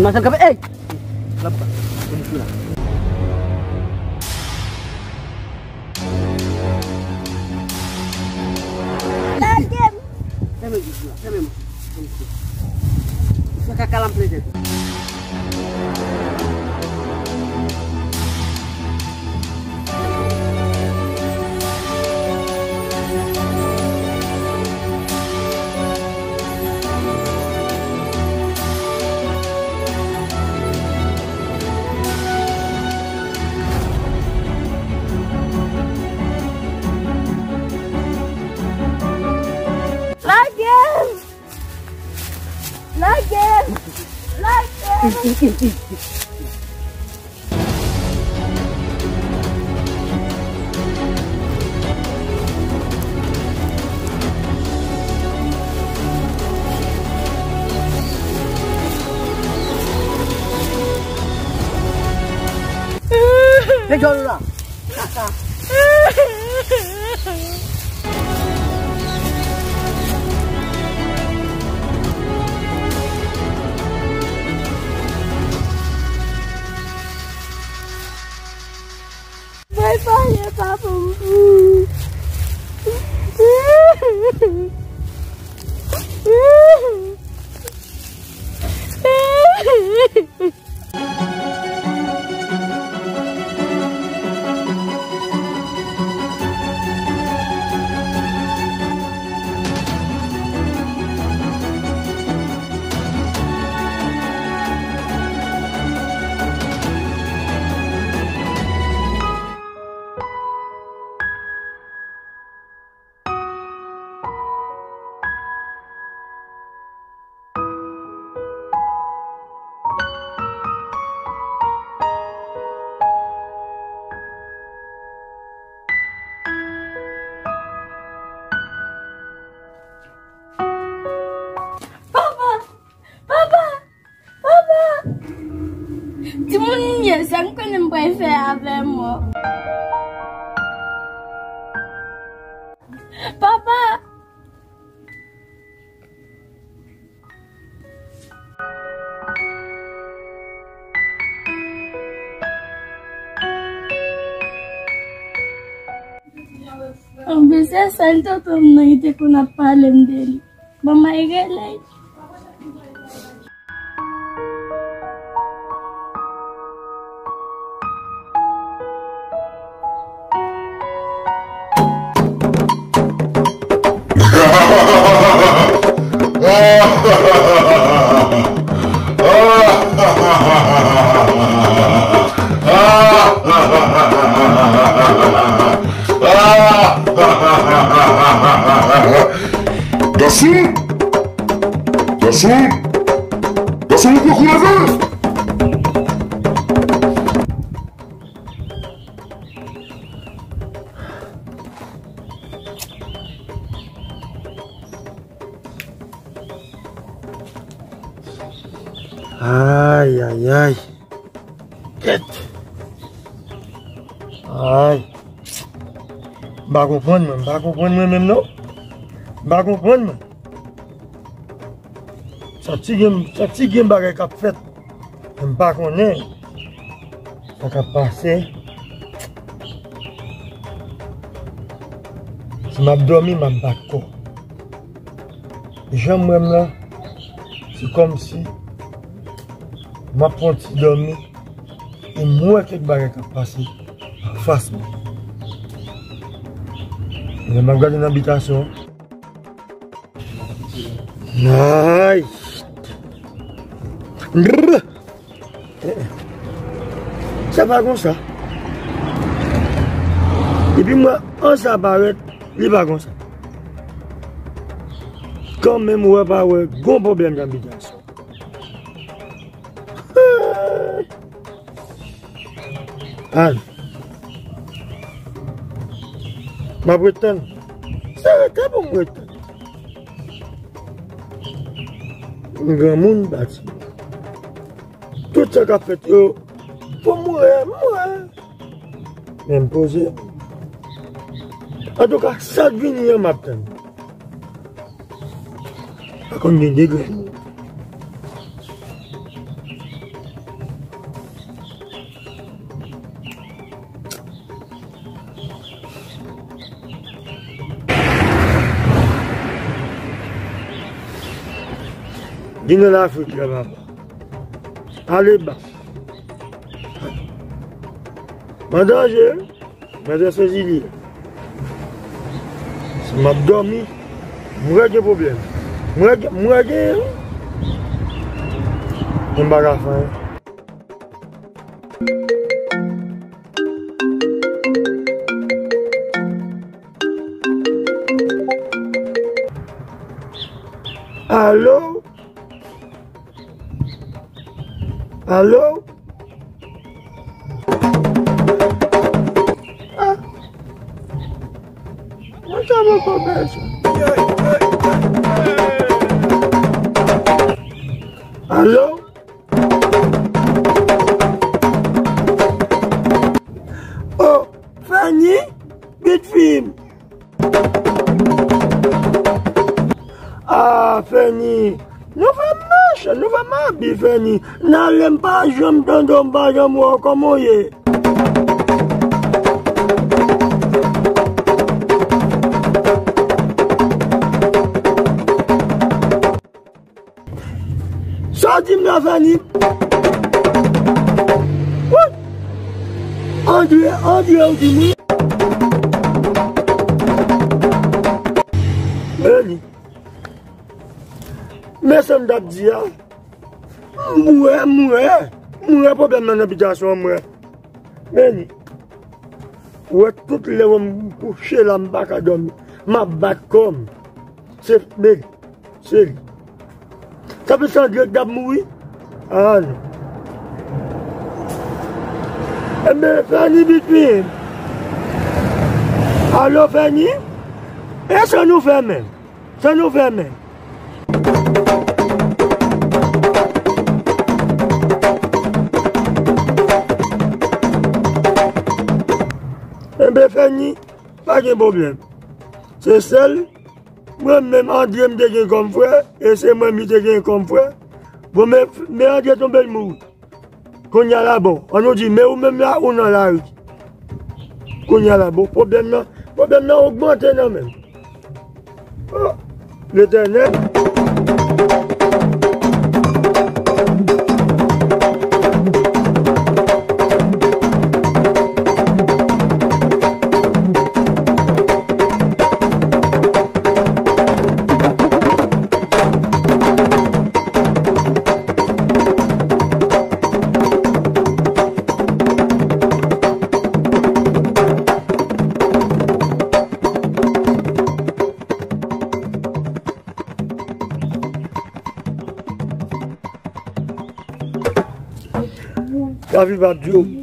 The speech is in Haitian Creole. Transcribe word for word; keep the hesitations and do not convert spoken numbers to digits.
Manzè kanpe, ey! L ap bat. Polis la. Lage m! Fèmen bouch la, fèmen bouch la. Fè kaka la m plen tèt ou. Lage m! Lage m! Lage m! Nèg yo la. Bay pale pa pou m. Papa! Papa! Papa! Timoun m ye, sa m konnen m pral fè avè mò. Papa! Anben, se sèl tonton m nan ki te konn ap pale m de li. Bon, m al rele l. Gason! Gason! Gason, ou pran kou leve! Ay, ay, ay. Kèt. Ay. M pa konprann mwen, m pa konprann mwen menm non. M pa konprann mwen. Santi gen, santi gen bagay k ap fèt. Men m pa konnen sa k ap pase. Si m ap dòmi, m ap bat kò. Jan m wè m lan, se kòmsi m ap fè yon ti dòmi e m wè kèk bagay k ap pase anfas mwen. Lè m ap gade nan bitasyon an, Nice. Brr. Sa pa konsa. Epi mwen, an sa parèt, li pa konsa. Kanmenm, wè pa wè, gon pwoblèm nan bitasyon. Al. M ap ret tann. Se rete pou m ret tann. M granmoun pati. Tout sa k ap fèt yo, pou m wè, m wè. Men m poze. Antouka, sa k vini an, m ap tann. Pa konn gen degre. Vin ann Afrik la, papa. Ale ba. An danje, wi. Mwen te sezi li. Si m ap dòmi, m wè gen pwoblèm. M wè gen, m wè gen, m pa ka fè anyen. Alo? Alo? Ah. Mwen sa mwen pa bezwen. Alo? Oh, Fanny, bit fim. Ah, Fanny, nou fè m mechan, nou fè m abi, Fanny. Nan ale m pa janm tande w, m pa janm wè w, kòman w ye? Sa w di m nan, Fanny? Woy! Andre, Andre, ou di m wi. Men li. Men sa m t ap di a. M wè, m wè. M wè pwoblèm nan nan bitasyon an, m wè. Men li. Ou wè tout lè w m kouche la, m pa ka dòmi. M ap bat kò m. Se, men li. Se li. Sa vle di Andre k t ap mouri? Ah, non. Enben, Fanny bit fim. Alo, Fanny? E sa nou fè menm? Sa nou fè menm? Enben, Fanny, pa gen pwoblèm. Se sèl mwen menm Andre m te gen kòm frè, e se mwen li te gen kòm frè. Bon, men, men Andre tonbe l mouri. Kounye a la, bon, an nou di, men ou menm la, ou nan lari. Kounye a la, bon, pwoblèm nan, pwoblèm nan ogmante nan men m. Oh, Letènèl. Lavi pa di w.